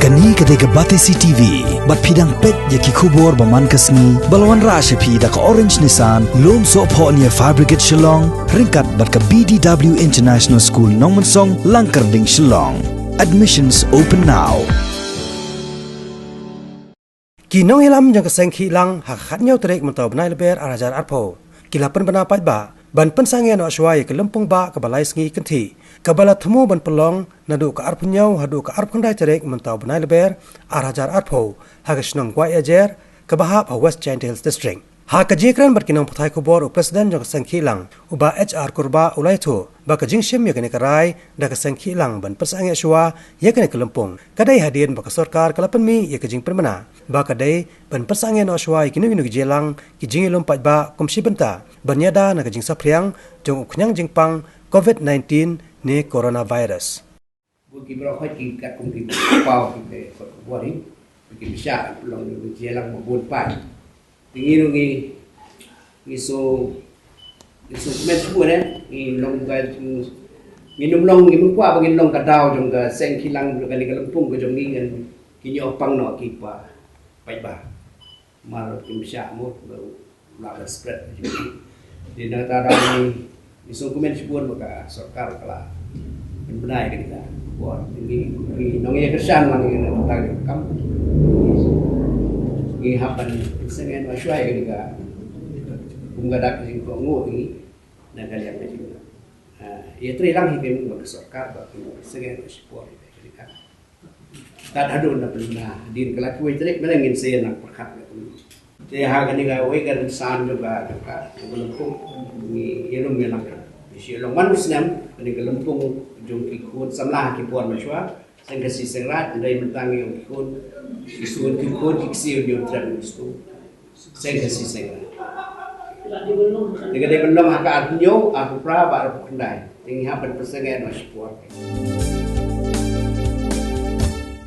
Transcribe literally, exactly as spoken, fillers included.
Kane ka dei ka Batesi T V, bad phi dang peit ïa ki khubor ba man ka sngi, ba la wanrah sha phi da ka Orange Nissan, Lumsohphoh near Fire Brigade Shillong, ryngkat bad ka B D W International School Nongmensong, Langkyrding, Shillong. Admissions open now. Ki nongïalam jong ka seng Khihlang ha ka khatñiew tarik mynta u bnai Lber ar hajar arphew, ki la pynbna paidbah ban pynsangeh noh shuwa ïa ka lympung bah kaba lai sngi kynthih, kaba la thmu ban pynlong naduh ka arphew hynñiew haduh ka arphew khyndai tarik mynta u bnai Lber ar hajar arphew, ha ka shnong Gwaïajer, kaba hap ha West Jaintia Hills District. Ha ka jingkren bad ki nongpathai khubor, u President jong ka seng Khihlang, u Bah H R Kurbah, u la ïathuh ba ka jingshim ïa kane ka rai da ka seng Khihlang ban pynsangeh shuwa ïa kane ka lympung ka dei hadien ba ka sorkar ka la pynmih ïa ka jingpynbna ba ka dei ban pynsangeh noh shuwa ïa kino kino ki jingïalang, ki jingïalum paidbah kum shi bynta ban ïada na ka jingsaphriang jong u khñiang jingpang Covid nineteen ne coronavirus. Ba ki baroh khoit ki katkum ki paw ki te khot khubor hi. Ba ki pisa ki pynlong ki jingïalang ba bun paid. Te ngi ruh ngi, ngi sngew, ngi sngew kmen shibun eh. Ngi long ka, ngi nym long, ngi nym kwah ba ngin long ka daw jong ka seng Khihlang, jong kane ka lympung ka jong ngi, ngan, ki ñiew pang noh ki paidbah. Mar kim shah mo ba la ka spread. Di na ta da ni, ni sung kumen shibun ba ka sorkar ka la pynbna ïa ka dei ka. Wa ni, ni nong ïa ka shan lang ïa na ta ka kam. Ni hap ban seng en wa shwa ïa ka dei ka. Kum ka dak ni ko ngo ni na ka liang ka jing. Ha, ïa tri lang hi ka sorkar ba seng en wa shibun ïa ka dei ka. Tat haduh na pynbna din ka la kiwei tarik, mela ngin sa ïa nang pyrkhat na pynbna. Te ha kane kawei ka rynsan jong ka, jong ka, jong ka lympung, ngi ïalum ïa nang ka. Ngi shu long man u snem, kane ka lympung jong ki khun samla ha ki por mynshuwa, seng Khasi seng Raij, dei mynta ngi ong ki khun, ki khun, ki khun, ki ksiew, ngi ong trem ngi stu. Seng Khasi seng Raij. Te ka dei ban long ha ka arphew hynñiew, arphew phra bad arphew khyndai. Te ngi hap ban pynseng ïa na shipor.